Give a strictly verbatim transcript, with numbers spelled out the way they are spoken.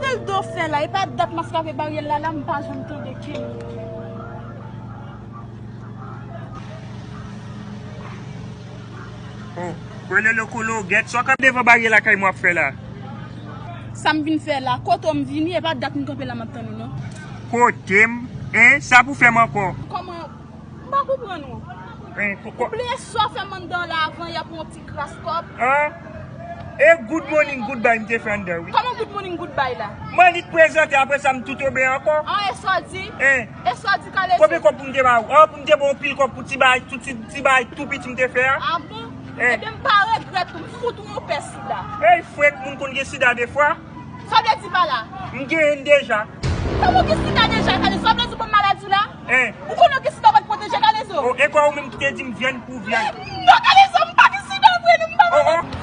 Sèl do fè la, e pa dat m ap frape baryè la, la m pa janm tande kenn. Oh, Kololo Kologèt, sa w kanpe devan baryè lakay mwen ap fè la? Sa m vin fè la? Kote w m vini, e pa dat m kanpe la m ap tann ou non. Kote m? Hein? Sa pou fè m ankò? Kòman? M pa konprann ou. Hein, pou, pou, ou bliye sa w fè m anndan la avan yè pou yon ti kras kòb? Hein? E good morning, goodbye m te fè anndan, wi. Kòman good morning, goodbye la? M annik prezante, apre sa m tou tonbe ankò. An, e sa w di? Hein? E sa w di, Kalezo? Konbyen kòb pou m te ba ou? An, pou m te ba w pil kòb pou ti bagay, tout ti, ti bagay tou piti m te fè a? A bon? Hein? Ebyen, m pa regrèt ou, m fout ou yon pè sida. Ey, frèk, moun konn gen sida defwa. Sa w vle di pa la? M genyen l deja. Kòman w gen sida deja, Kalezo? Sa w vle di w konn maladi w la? Hein? Ou konnen w gen sida w pa t pwoteje, Kalezo? Oh, e kwa ou menm ki te di m vyann pou vyann? Non, Kalezo, m pa gen sida vre, non, m pa. Oh, oh.